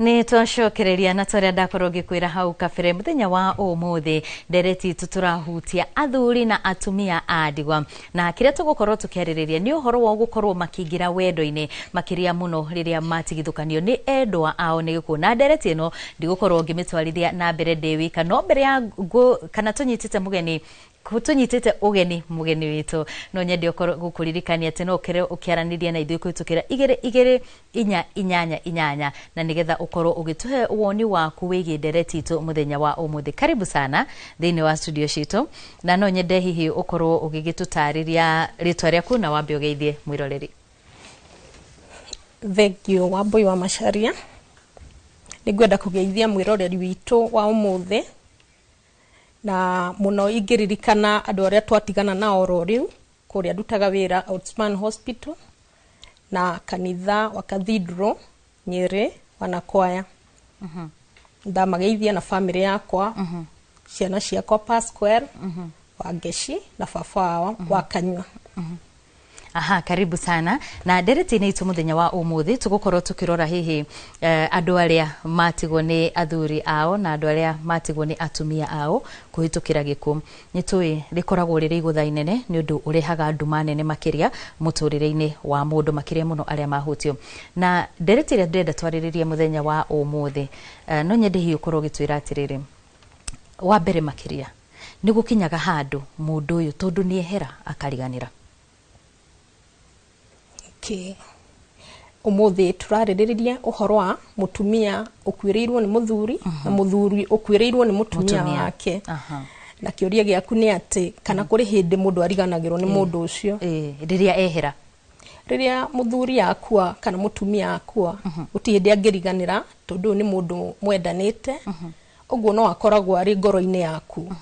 Nĩ twacokereria na torĩa ndakorwo ngĩkwĩra hau kabere, mũthenya wa ũmũthĩ ndereti itũ tũrahutia athuri na atumia a ndigwa, na kĩrĩa tũgũkorwo tũkĩarĩrĩria nĩ ũhoro wa gũkorwo makĩingĩra wendo-inĩ, makĩria mũno rĩrĩa matigithũkanio nĩ endwa ao nĩ gĩkuũ. Na ndereti ĩno ndigũkorwo ngĩmĩtwarithia na mbere ndĩ wika, no mbere ya kana tũnyitĩte mũgeni, tũnyitĩte ũgeni mũgeni witũ, no nyende ũkorwo gũkũririkania atĩ no ũkĩre ũkĩaranĩria na ithuĩ kũhĩtũkĩra 22488, na nĩgetha ũkorwo ũgĩtũhe woni waku wĩgiĩ ndereti itũ mũthenya wa ũmũthĩ. Karibu sana thĩinĩ wa studio citũ, na no nyende hihi ũkorwo ũgĩgĩtũtarĩria rĩtwa rĩaku na wambe ũgeithie mwĩroreri. Thank you, Wambui wa Macharia. Nĩ ngwenda kũgeithia mwĩroreri witũ wa ũmũthĩ, na mũno ingĩririkana andũ arĩa twatigana nao oro rĩu kũrĩa ndutaga wĩra Outspan Hospital na kanitha wa Cathedral Nyĩrĩ wanakwaya. Ndamageithia na famĩlĩ yakwa, ciana ciakwa, Pasquale wa Ngeci na baba wao wa Kanyua. Aha, karibu sana. Na ndereti-inĩ itũ mũthenya wa ũmũthĩ tũgũkorwo tũkĩrora hihi andũ arĩa matigwo nĩ athuri ao na andũ arĩa matigwo nĩ atumia ao kũhĩtũkĩra gĩkuũ. Nĩ tũĩ rĩkoragwo rĩrĩ igũtha inene, nĩ ũndũ ũrehaga nduma nene makĩria mũtũrĩre-inĩ wa mũndũ, makĩria mũno arĩa mahutio. Na ndereti ĩrĩa ndĩrenda twarĩrĩrie mũthenya wa ũmũthĩ, no nyende hihi ũkorwo ũgĩtwĩra atĩrĩrĩ, wa mbere makĩria nĩ gũkinyaga handũ mũndũ ũyũ tondũ nĩ ehera akariganĩra. Okay. Ũmũthĩ tũrarĩrĩria ũhoro wa mũtumia ũkuĩrĩirwo nĩ mũthuri na mũthuri ũkuĩrĩirwo nĩ mũtumia Mũtumia. wake. Na kĩũria gĩaku nĩ atĩ kana kũrĩ hĩndĩ mũndũ ariganagĩrwo nĩ mũndũ ũcio? Ĩĩ, rĩrĩa ehera. Rĩrĩa mũthuri akua kana mũtumia akua, gũtirĩ hĩndĩ angĩriganĩra, tondũ ũyũ nĩ mũndũ mwendanĩte, ũguo no akoragwo arĩ ngoro-inĩ yaku.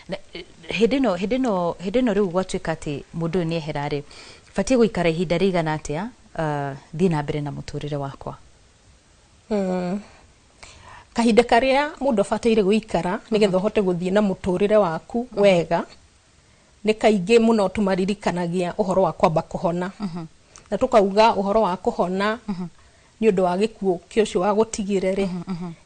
Na, hĩndĩ ĩno rĩu gwatuĩka atĩ mũndũ ũyũ nĩ ehera rĩ, batiĩ gũikara ihinda rĩigana atĩa thiĩ na mbere na mũtũrĩre wakwa? Kahinda karĩa mũndũ abataire gũikara nĩgetha ũhote gũthiĩ na mũtũrĩre waku wega, nĩ kaingĩ mũno tũmaririkanagia ũhoro wa kwamba kũhona, na tũkauga ũhoro wa kũhona nĩ ũndũ wa gĩkuũ kĩa ũcio wa gũtigire rĩ,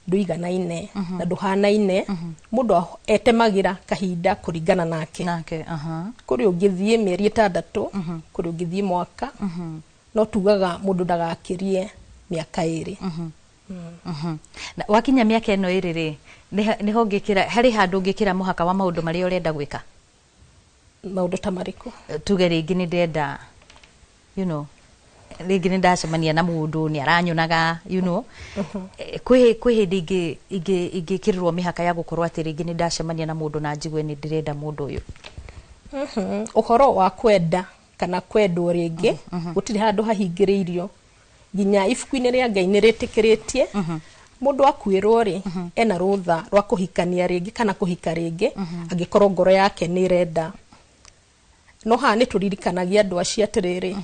ndũiganaine na ndũhanaine. Mũndũ etemagĩra kahinda kũringana nake. Nake, aha. Kũrĩ ũngĩthiĩ mĩeri 6, kũrĩ ũngĩthiĩ mwaka, no tugaga mũndũ ndagakĩrie mĩaka 2. Na wakinya mĩaka ĩno ĩrĩ rĩ, nĩho ũngĩkĩra, harĩ handũ ũngĩkĩra mũhaka wa maũndũ marĩa ũrenda gwĩka? Maũndũ ta marĩkũ? Tuge rĩngĩ nĩ ndĩrenda, rĩngĩ nĩ ndacemania na mũndũ nĩ aranyonaga, kwĩ hĩndĩ ingĩkĩrĩrwo mĩhaka ya gũkorwo atĩ rĩngĩ nĩ ndacemania na mũndũ na njigue nĩ ndĩrenda mũndũ ũyũ? Ũhoro wa kwenda kana kwendwo rĩngĩ gũtirĩ handũ hahingĩrĩirio. Nginya ibuku-inĩ rĩa Ngai nĩ rĩtĩkĩrĩtie mũndũ akuĩrwo rĩ, ena rũtha rwa kũhikania rĩngĩ kana kũhika rĩngĩ angĩkorwo ngoro yake nĩ ĩrenda. No haha nĩ tũririkanagia andũ acio atĩrĩrĩ,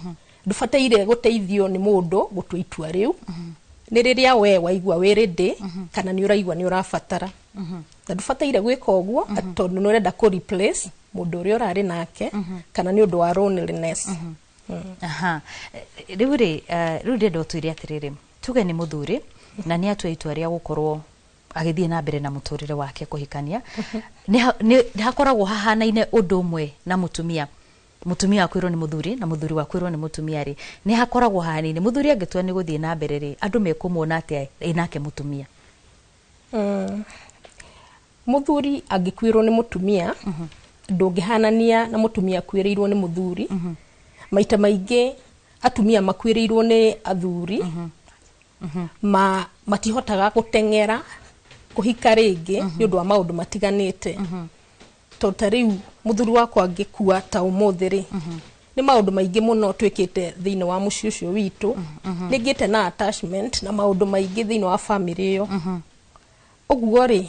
ndũbataire gũteithio nĩ mũndũ gũtua itua rĩu. Nĩ rĩrĩa we waigua wĩ ready kana nĩ ũraigua nĩ ũrabatara, na ndũbataire gwĩka ũguo atĩ tondũ nĩ ũrenda kũ replace mũndũ ũrĩa ũrarĩ nake kana nĩ ũndũ wa loneliness. Aha. Rĩu rĩ, rĩu ndĩrenda ũtwĩre atĩrĩrĩ, tuge nĩ mũthuri na nĩ atua itua rĩa gũkorwo agĩthiĩ na mbere na mũtũrĩre wake kũhikania, nĩ hakoragwo hahanaine ũndũ ũmwe na mũtumia? Mũtumia wakwĩrwo nĩ mũthuri na mũthuri wakwĩrwo nĩ mũtumia rĩ, nĩ hakoragwo hahanaine? Mũthuri angĩtua nĩ gũthiĩ na mbere rĩ, andũ mekũmuona atĩa ĩ nake mũtumia? Mũthuri angĩkuĩrwo nĩ mũtumia ndũngĩhanania na mũtumia akuĩrĩirwo nĩ mũthuri. Maita maingĩ atumia makuĩrĩirwo nĩ athuri ma matihotaga gũteng'era kũhika rĩngĩ nĩ ũndũ wa maũndũ matiganĩte, tondũ ta rĩu mũthuri wakwa angĩkua ta ũmũthĩ rĩ, nĩ maũndũ maingĩ mũno twĩkĩte thĩinĩ wa mũciĩ ũcio witũ. Nĩ ngĩte na attachment na maũndũ maingĩ thĩinĩ wa family ĩyo. Ũguo rĩ,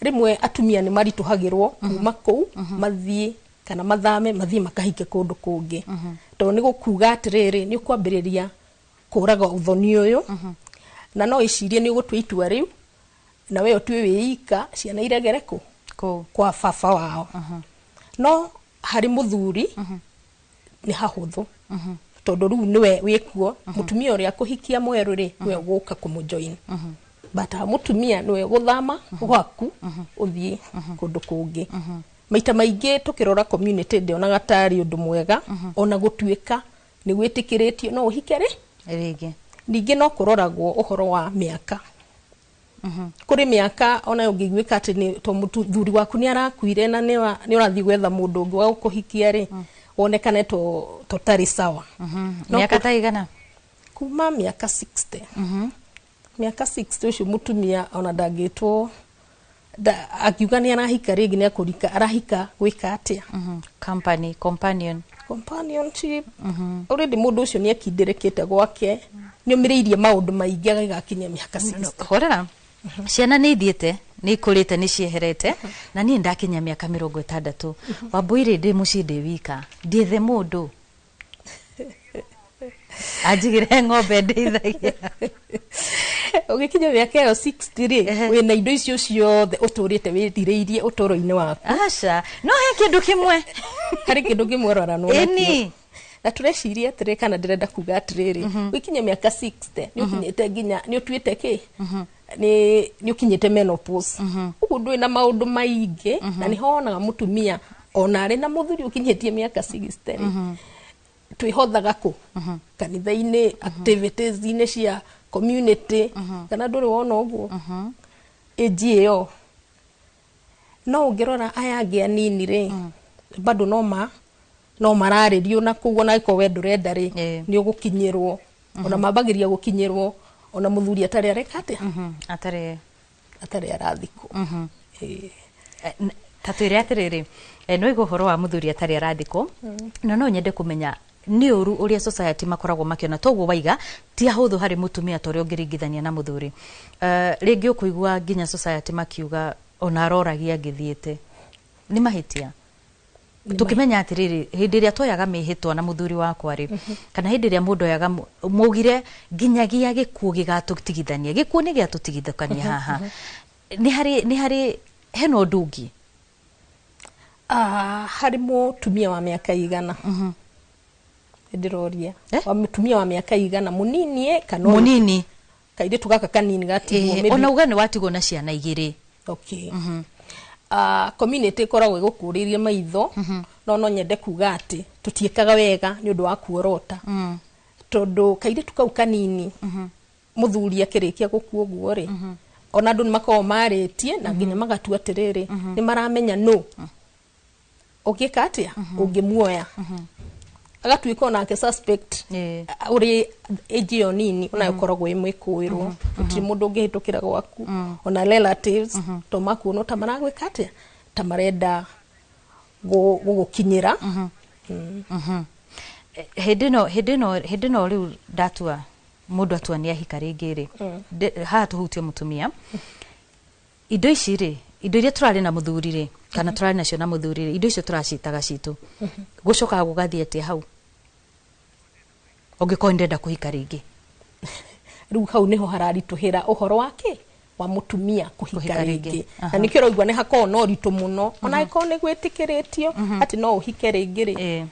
rĩmwe atumia nĩ maritũhagĩrwo kuma kũu mathiĩ kana mathame mathiĩ makahike kũndũ kũngĩ, tondũ nĩ gũkuga atĩrĩrĩ, nĩ ũkwambĩrĩria kũraga ũthoni ũyũ, na no ĩcirie nĩ ũgũtua itua rĩu na we ũtue wĩ ika, ciana iregere kũ? Kũu. Kwa baba wao. No harĩ mũthuri nĩ hahũthũ. Tondũ rĩu nĩwe wĩkuo, mũtumia ũrĩa akũhikia mwerũ rĩ, nĩwe ũgũka kũmũjoin, but ha mũtumia nĩwe gũthama gwaku ũthiĩ kũndũ kũngĩ. Maita maingĩ tũkĩrora community ndĩonaga tarĩ ũndũ mwega, ona gũtuĩka nĩ gwĩtĩkĩrĩtio no ũhike rĩ rĩngĩ. Ningĩ no kũroragwo ũhoro wa mĩaka. Kũrĩ mĩaka ona ũngĩiguĩka atĩ nĩ to mũthuri waku nĩ arakuire na nĩ ũrathiĩ gwetha mũndũ ũngĩ wa gũkũhikia rĩ, wonekane to tũtarĩ sawa. No Mĩaka ta igana? Kuma mĩaka 60. Mĩaka 60 ũcio mũtumia ona ndangĩtwo akiuga nĩ arahika rĩngĩ, nĩ akũrika arahika gwĩka atĩa? Company, companion. Companionship. Already mũndũ ũcio nĩ akindĩrĩkĩte gwake, nĩ omĩrĩirie maũndũ maingĩ agĩgakinyia mĩaka 60. Horera, ciana nĩ ithiĩte, nĩ ikũrĩte, nĩ cieherete, na niĩ ndakinya mĩaka 60, Wambũirĩ, ndĩ mũciĩ ndĩ wika, ndiethe mũndũ anjigĩre ng'ombe ndĩithagia. Ũgĩkinya mĩaka ĩyo 60 rĩ, wĩna indo icio ciothe ũtũrĩte wĩrirĩirie ũtũũro-inĩ waku. Aca, no he kĩndũ kĩmwe. Harĩ kĩndũ kĩmwe ũroranwo nakĩo. Ĩni. Na tũreciria atĩrĩ, kana ndĩrenda kuga atĩrĩrĩ, ũgĩkinya mĩaka 60 nĩ ũkinyĩte nginya nĩ ũtuĩte kĩ nĩ ũkinyĩte menopause, ũguo ndũrĩ na maũndũ maingĩ. Na nĩho wonaga mũtumia ona arĩ na mũthuri ũkinyĩtie mĩaka 60 rĩ, twĩhothaga kũ kanitha-inĩ, activities-inĩ cia community, kana ndũrĩ wona ũguo ĩnji ĩyo? No ũngĩrora aya angĩ anini rĩ, bado no mararĩrio na kũu, ona angĩkorwo we ndũrenda rĩ, nĩ ũgũkinyĩrwo, ona mambagĩria gũkinyĩrwo ona mũthuri atarĩ areka atĩa? Atarĩ. Atarĩ arathikwo. Ĩĩ. Ta twĩre atĩrĩrĩ, no igua ũhoro wa mũthuri atarĩ arathikwo, na no nyende kũmenya nĩ ũru ũrĩa society makoragwo makĩona toguo waiga ti ahũthũ harĩ mũtumia ta ũrĩa ũngĩringithania na mũthuri. Rĩngĩ ũkũigua nginya society makiuga ona aroragia angĩthiĩte nĩ mahĩtia. Tukimenya atĩrĩrĩ, hĩndĩ ĩrĩa twoyaga mĩhĩtwa na mũthuri wakwa rĩ, kana hĩndĩ ĩrĩa mũndũ oyaga maugire nginyagia gĩkuũ gĩgatũtigithania, gĩkuũ nĩ gĩatũtigithũkania haha, nĩ harĩ hena ũndũ ũngĩ. Ah, harĩ mũtumia wa mĩaka igana ndĩroria? Eh? Wa mũtumia wa mĩaka igana, mũnini ĩ, kana ũyũ? Mũnini. Kairĩtu gaka kanini gatigwo? Ona uga nĩ watigwo na ciana igĩrĩ. Okay. Community ĩkoragwo ĩgũkũrĩirie maitho, no nyende kuga atĩ tũtiĩkaga wega nĩ ũndũ wa kuorota, tondũ kairĩtu kau kanini, mũthuri akĩrĩkia gũkua ũguo rĩ, ona andũ nĩ makoragwo marĩtie na nginya magatua atĩrĩrĩ, nĩ maramenya no ũngĩka atĩa ũngĩmuoya, agatuĩka onake suspect. Ũrĩ age ĩyo nini, ona ũkoragwo wĩ mwĩkũĩrwo, gũtirĩ mũndũ ũngĩhĩtũkĩra gwaku, ona relatives to makuona ta maragwĩka atĩa, ta marenda gũgũkinyĩra. Hĩndĩ ĩno rĩu ndatua mũndũ atua nĩ ahika rĩngĩ rĩ, haha tũhutie mũtumia, indo ici rĩ, indo iria tũrarĩ na mũthuri rĩ, kana tũrarĩ nacio na mũthuri rĩ, indo icio tũracitaga citũ, gũcokaga gũgathiĩ atĩa hau ũngĩkorwo nĩ ndĩrenda kũhika rĩngĩ? Rĩu hau nĩho hararitũhĩra ũhoro wake wa mũtumia kũhika Kũhika rĩngĩ. rĩngĩ, na nĩkĩo ũraigua nĩ hakoragwo na ũritũ mũno, ona angĩkorwo nĩ gwĩtĩkĩrĩtio atĩ no ũhike rĩngĩ rĩ,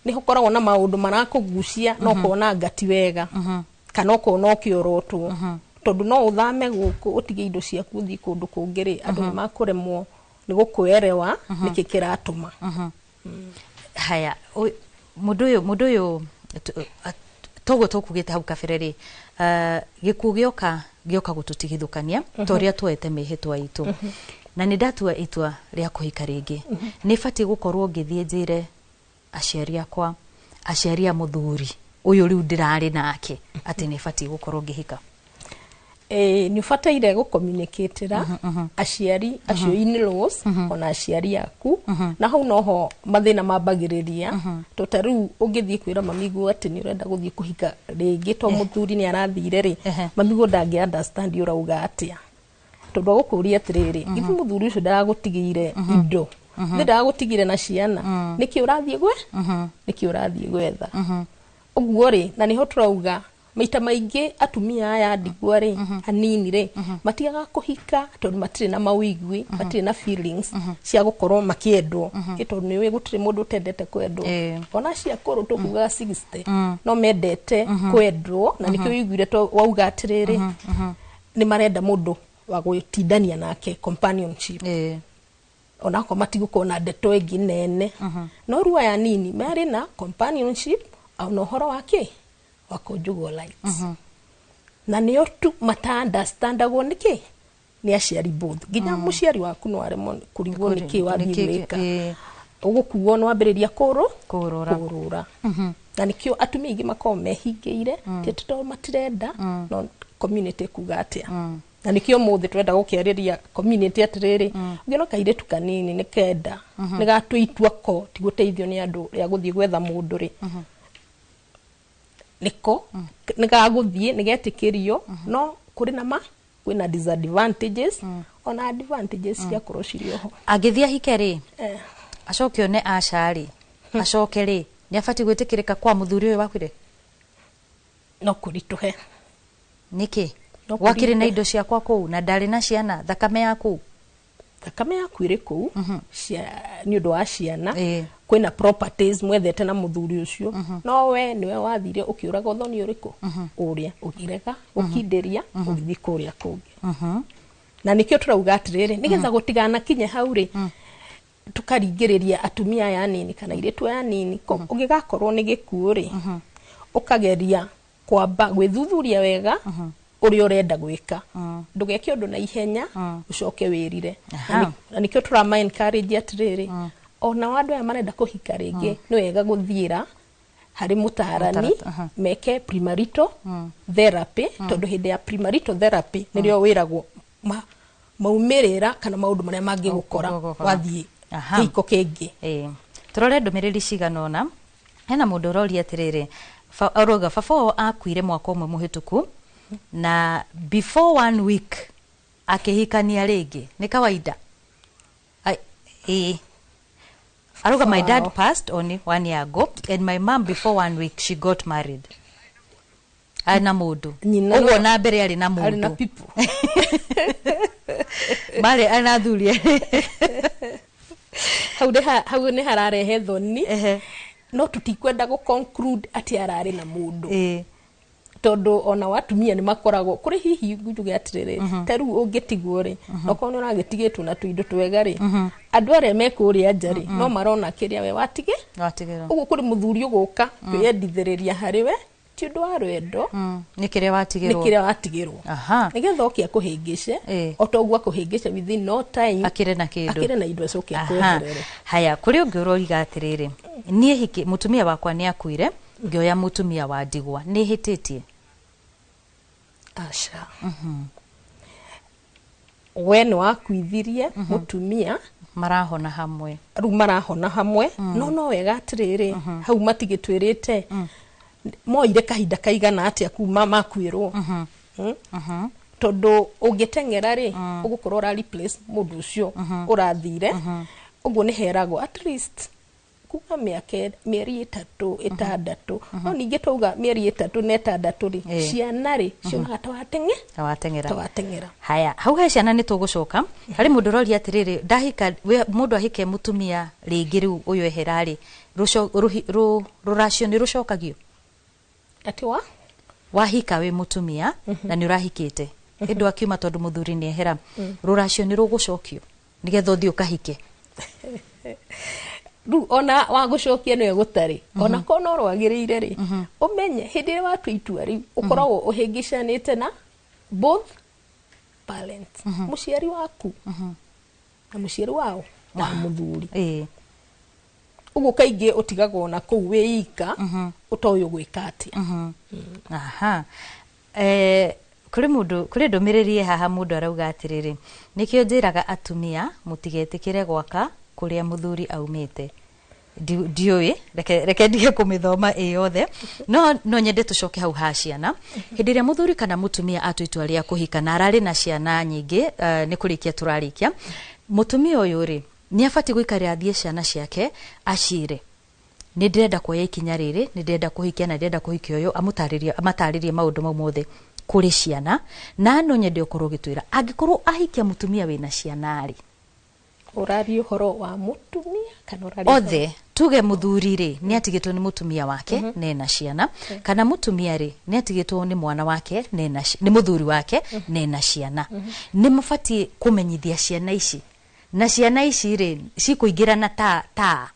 nĩ gũkoragwo na maũndũ marakũgucia na ũkona ngati wega, kana ũkona ũkĩorotwo, tondũ no ũthame gũkũ ũtige indo ciaku ũthiĩ kũndũ kũngĩ rĩ, andũ nĩ makũremwo nĩ gũkũerewa nĩkĩ kĩratũma. Haya, mũndũ ũyũ toguo tũkugĩte hau kabere rĩ, gĩkuũ gĩoka gĩoka gũtũtigithũkania ta ũrĩa tuoete mĩhĩtwa itũ, na nĩ ndatua itua rĩa kũhika rĩngĩ, nĩ batiĩ gũkorwo ngĩthiĩ njĩre aciari akwa, aciari a mũthuri ũyũ rĩu ndĩrarĩ nake, atĩ nĩ batiĩ gũkorwo ngĩhika? Nĩ ũbataire gũcommunicatĩra aciari acio in-laws, ona aciari aku, na hau noho mathĩna mambagĩrĩria, to ta rĩu ũngĩthiĩ kwĩra mamiguo atĩ nĩ ũrenda gũthiĩ kũhika rĩngĩ to mũthuri nĩ arathire rĩ, mamiguo ndangĩ understand ũrauga atĩa, tondũ agũkũria atĩrĩrĩ, githĩ mũthuri ũcio ndagagũtigĩire indo, githĩ ndagagũtigire na ciana, nĩkĩ ũrathiĩ gwe, nĩkĩ ũrathiĩ gwetha ũguo rĩ? Na nĩho tũrauga Maita maingĩ atumia aya ndigwa rĩ, anini rĩ, matigaga kũhika tondũ matirĩ na mawĩigwi, matirĩ na feelings cia gũkorwo makĩendwo. Ĩ tondũ nĩũĩ gũtirĩ mũndũ ũtendete kwendwo. Ona acio akũrũ tũkugaga 60 no mendete kwendwo, na nĩkĩo wĩiguire wauga atĩrĩrĩ, nĩ marenda mũndũ wa gwĩtindania nake, companionship, onakorwo matigũkorwo na ndeto ĩngĩ nene. No rĩu aya nini marĩ na companionship ona ũhoro wa kĩ wa conjugal rights, na nĩo tu mata understandagwo nĩkĩ nĩ aciari both. Nginya mũciari waku no aremwo kũrigwo nĩkĩ wathiĩ gwĩka. Ũgũkuo nĩ wambĩrĩria kũrũ Kũrũra. Kũrũra. Na nĩkĩo atumia aingĩ makoragwo mehingĩire, ti atĩ tondũ matirenda, no community kuga atĩa. Na nĩkĩo mũthĩ twenda gũkĩarĩria community atĩrĩrĩ, ũngĩona kairĩtu kanini nĩ kenda, nĩ gatua itua ko ti gũteithio nĩ andũ rĩa gũthiĩ gwetha mũndũ rĩ, nĩko nĩ gagũthiĩ nĩ getĩkĩrio. No kũrĩ na ma kwĩna disadvantages, ona advantages ciakorwo cirĩ oho. Angĩthiĩ ahike rĩ, acoke one aca rĩ, acoke rĩ, nĩ abatiĩ gwĩtĩkĩrĩka kwa mũthuri ũyũ wakuire? No kũritũhe. Nĩkĩ? No Wakĩrĩ na kũritũhe. indo ciakwa kũu na ndarĩ na ciana, thakame ya kũu. Thakame yaku ĩrĩ kũu nĩ ũndũ wa ciana. Kwĩna properties mwethete na mũthuri ũcio, no we nĩwe wathire ũkĩũraga ũthoni ũrĩkũ ũrĩa ũkĩrega gũkindĩria ũgĩthiĩ kũrĩa kũngĩ. Na nĩkĩo tũrauga atĩrĩrĩ, nĩgetha gũtiganakinye hau rĩ, tũkaringĩrĩria atumia aya anini kana airĩtu aya anini, ũngĩgakorwo nĩ gĩkuũ rĩ, ũkageria kwamba gwĩthuthuria wega ũrĩa ũrenda gwĩka, ndũgeke ũndũ na ihenya ũcoke wĩrire. Na nĩkĩo tũrama encourage atĩrĩrĩ, ona andũ aya marenda kũhika rĩngĩ, nĩ wega gũthiĩra harĩ mũtarani, meke premarital therapy, tondũ hĩndĩ ya premarital therapy nĩrĩo wĩragwo maumĩrĩra kana maũndũ marĩa mangĩgũkora Gũgũkora. wathiĩ kĩhiko kĩngĩ. Ĩĩ. Tũrore ndũmĩrĩri cigana ũna. Hena mũndũ ũroria atĩrĩrĩ, aroiga baba wao akuire mwaka ũmwe mũhĩtũku, na before one week akĩhikania rĩngĩ, nĩ kawaida? Ĩĩ, aroiga, "My dad passed on one year ago and my mom before one week she got married." Arĩ na mũndũ. Nyina ũguo na mbere arĩ na arĩ na mũndũ. People. Marĩ arĩ na athuri erĩ. Hau nĩ hararehe thoni. No tũtikwenda gũ conclude atĩ ararĩ na mũndũ, tondũ ona watumia nĩ makoragwo kũrĩ hihi njuge atĩrĩrĩ, ta rĩu ũngĩtigwo rĩ, okorwo nĩ ũragĩtigĩtwo na tũindo twega rĩ, andũ arĩa me kũrĩa nja rĩ, no marona kĩrĩa we watige. Watigĩrwo. Ũguo kũrĩ mũthuri ũgũka kwĩyendithĩrĩria harĩ we, ti ũndũ wa rwendo. Nĩ kĩrĩa Nĩ watigĩrwo. kĩrĩa watigĩrwo, nĩgetha oke akũhĩngĩce. O ta ũguo akũhĩngĩce within no time, akĩrĩ na kĩndũ. Akĩrĩ na indo, acoke akweherere. Haya, kũrĩ ũngĩ ũroiga atĩrĩrĩ, niĩ hiki mũtumia wakwa nĩ akuire, ngĩoya mũtumia wa ndigwa, nĩ hĩtĩtie? Aca, we nĩ wakuithirie mũtumia. Marahona hamwe. Rĩu marahona hamwe, no wega atĩrĩrĩ, hau matigĩtwĩrĩte moire kahinda kaigana atĩa kuma makuĩrwo. Tondũ ũngĩteng'era rĩ, ũgũkorwo ũra replace mũndũ ũcio ũrathire. Ũguo nĩ heragwo at least kuma mĩaka, mĩeri 3, 6. No ningĩ twauga mĩeri 3 na 6 rĩ, ciana rĩ cionaga ta wateng'e Ta wateng'era. Ta wateng'era. Haya, hau he ciana nĩ tũgũcoka. Harĩ mũndũ ũroria atĩrĩrĩ, ndahika mũndũ ahike mũtumia rĩngĩ, rĩu ũyũ ehera rĩ, rũracio nĩ rũcokagio? Atĩ wa Wahika wĩ mũtumia na nĩ ũrahikĩte ĩndũ akiuma tondũ mũthuri nĩ ehera, rũracio nĩ rũgũcokio nĩgetha ũthiĩ ũkahike? Rĩu ona wa gũcokia nĩwe gũtarĩ, ona korwo no rwagĩrĩire rĩ, ũmenye hĩndĩ ĩrĩa watua itua rĩu ũkoragwo ũhĩngĩcanĩte na both parents, mũciari waku na mũciari wao wa mũthuri. Ũguo kaingĩ ũtigagwo na kũu wĩ ika, ũtoĩ ũgwĩka atĩa. Aha. Kũrĩ mũndũ, kũrĩ ndũmĩrĩri ĩ haha, mũndũ arauga atĩrĩrĩ, nĩkĩo njĩraga atumia mũtigetĩkĩre gwaka kũrĩa mũthuri aumĩte. Ndiũĩ, reke ndige kũmĩthoma ĩ yothe, no nyende tũcoke hau ha ciana. Hĩndĩ ĩrĩa mũthuri kana mũtumia atua itua rĩa kũhika na ararĩ na ciana nyingĩ, nĩ kũrĩkia tũrarĩkia, mũtumia ũyũ rĩ, nĩ abatiĩ gũikarĩra athiĩ ciana ciake acire Nĩ ndĩrenda kuoya ikinya rĩrĩ, nĩ ndĩrenda kũhikia na ndĩrenda kũhikia ũyũ, amũtarĩrie, amatarĩrie maũndũ mau mothe kũrĩ ciana. Na no nyende ũkorwo ũgĩtwĩra angĩkorwo ahikia mũtumia wĩna ciana rĩ, Ũraria ũhoro wa mũtumia kana ũraria ũhoro- Othe tuge mũthuri rĩ nĩ atigĩtwo nĩ mũtumia wake nena ciana, kana mũtumia rĩ nĩ atigĩtwo nĩ mwana wake nena nĩ mũthuri wake nena ciana, nĩ mabatiĩ kũmenyithia ciana ici, na ciana ici rĩ cikũingĩrana ta ta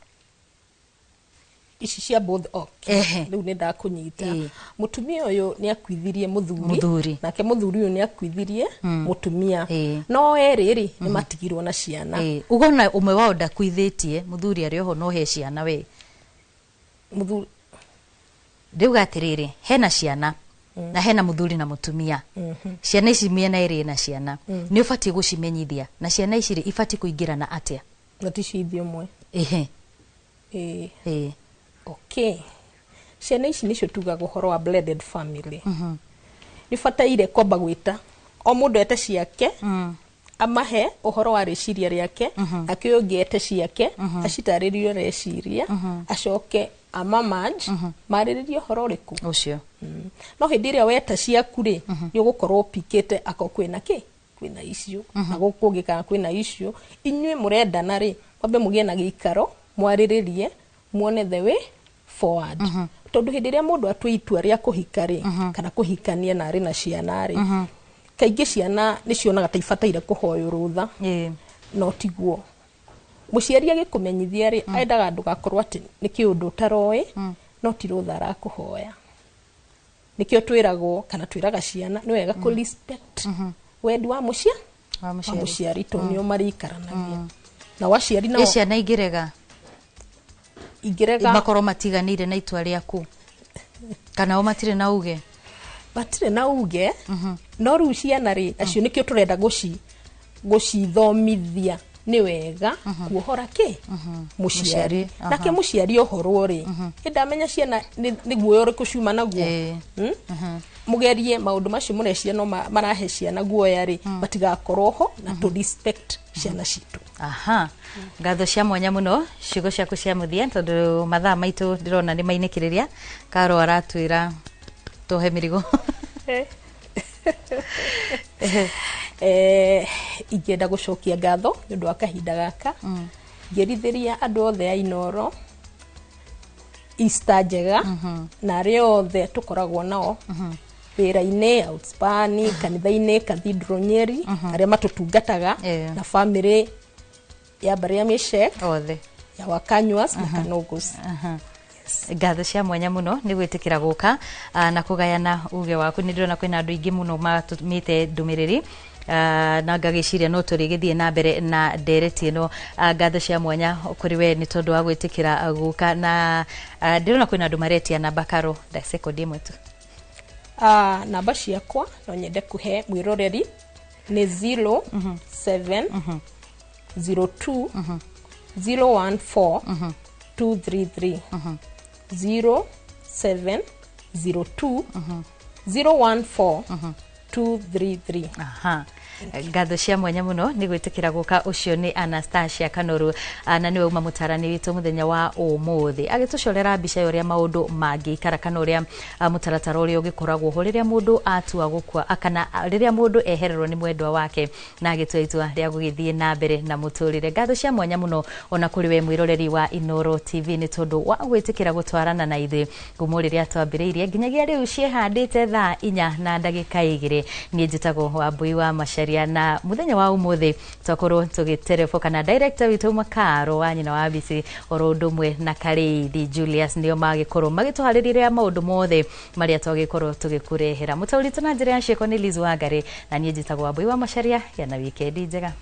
Ici cia both, okay. Ehe. Rĩu nĩ ndakũnyita. Ĩĩ. Mũtumia ũyũ nĩ akuithirie mũthuri, Mũthuri. Nake mũthuri ũyũ nĩ akuithirie mũtumia, no erĩ rĩ nĩ matigirwo na ciana. Ĩĩ, ũgona ũmwe wao ndakuithĩtie, mũthuri arĩ oho, no he ciana we. Mũthuri Rĩu atĩrĩrĩ, hena ciana na hena mũthuri na mũtumia. Ciana ici mĩena ĩrĩ na ciana, nĩ ũbatiĩ gũcimenyithia, na ciana ici rĩ ibatiĩ kũingĩrana atĩa? Na ti cithi ũmwe. Ehe. Ĩĩ. Ĩĩ. Okay, ciana ici nĩcio tugaga ũhoro wa blended family. Nĩ bataire kwamba gwĩta o mũndũ ete ciake, amahe ũhoro wa rĩciria rĩake, nake ũyũ ũngĩ ete ciake acitarĩrie ũrĩa areciria, acoke amamanj marĩrĩrie ũhoro ũrĩkũ ũcio. No hĩndĩ ĩrĩa weta ciaku rĩ, nĩ ũgũkorwo ũpikĩte akorwo kwĩna kĩ, kwĩna issue, na gũkũ kũngĩ kana kwĩna issue. Inyuĩ mũrendana rĩ, mwambe mũgĩe na gĩikaro, mwarĩrĩrie, muone the way forward, tondũ hĩndĩ ĩrĩa mũndũ atua itua rĩa kũhika rĩ, kana kũhikania na arĩ na ciana rĩ, kaingĩ ciana nĩ cionaga ta ibataire kũhoywo rũtha. No tiguo. Mũciari agĩkũmenyithia rĩ, endaga ndũgakorwo atĩ nĩ kĩũndũ ũtaroĩ, no ti rũtha arakũhoya. Nĩkĩo twĩragwo kana twĩraga ciana nĩ wega kũ respect wendi wa mũcia wa wa mũciari. Mũciari, tondũ nĩo marĩikaranagia nao aciari nao. Ĩ ciana ingĩrega? Ingĩrega? Makorwo matiganĩire na itua rĩaku, kana o matirĩ na uge? Matirĩ na uge, no rĩu ciana rĩ, acio nĩkĩo tũrenda gũcithomithia nĩ wega kuohora kĩ mũciari. Mũciari, aha. Nake mũciari ohorwo rĩ, ĩndamenya ciana nĩ guoya ũrĩkũ ciuma naguo. Mũgerie maũndũ macio mũreciria no marahe ciana guoya rĩ, matigakorwo ho, na tũ respect ciana citũ. Aha, ngatho cia mwanya mũno, ciugo ciaku cia mũthia, tondũ mathaa maitũ ndĩrona nĩ mainĩkĩrĩria. Karo aratwĩra tũhe mĩrigo. Ingĩenda gũcokia ngatho nĩ ũndũ wa kahinda gaka, ngĩrithĩria andũ othe a Inoro Easter njega, na arĩa othe tũkoragwo nao wĩra-inĩ, Outspan, kanitha-inĩ Cathedral Nyeri, arĩa matũtungataga, na family ya mbarĩ ya Mishek, othe, ya Wakanyuas na Kanogos. Aha. Ngatho cia mwanya mũno nĩ gwĩtĩkĩra gũka na kũgayana uge waku. Nĩ ndĩrona kwĩna andũ aingĩ mũno matũmĩte ndũmĩrĩri, na ngagĩciria no tũrĩgĩthiĩ na mbere na ndereti ĩno. Ngatho cia mwanya kũrĩ we nĩ tondũ wa gwĩtĩkĩra gũka, na ndĩrona kwĩna andũ maretia namba. Karo, nda sekondi ĩmwe tu. Namba ciakwa no nyende kũhe mwĩroreri nĩ 07 02 014 233, 07 02 014 233. Aha, ngatho cia mwanya mũno nĩ gwĩtĩkĩra gũka. Ũcio nĩ Anastasia Kanoru, na nĩwe uma mũtarani witũ mũthenya wa ũmũthĩ, agĩtũcorera mbica ya ũrĩa maũndũ mangĩikara, kana ũrĩa mũtaratara ũrĩa ũgĩkoragwo ho rĩrĩa mũndũ atua gũkua, kana rĩrĩa mũndũ ehererwo nĩ mwendwa wake na agĩtua itua rĩa gũgĩthiĩ na mbere na mũtũrĩre. Ngatho cia mwanya mũno ona kũrĩ we mwĩroreri wa Inoro TV nĩ tondũ wa gwĩtĩkĩra gũtwarana na ithuĩ kuma rĩrĩa twambĩrĩirie nginyagia rĩu ciĩhandĩte thaa 4:02. Niĩ njĩtagwo Wambui wa Macaria, na mũthenya wa ũmũthĩ twakorwo tũgĩtereboka na director witũ Makaro wa nyina wa Bici, oro ũndũ ũmwe na Karĩithi Julius, nĩo magĩkorwo magĩtũharĩrĩria maũndũ mothe marĩa twagĩkorwo tũgĩkũrehera. Mũtaũri witũ na njĩra ya ciĩko nĩ Liz Wangari, na niĩ njĩtagwo Wambui wa Macaria. Gĩa na wikendi njega.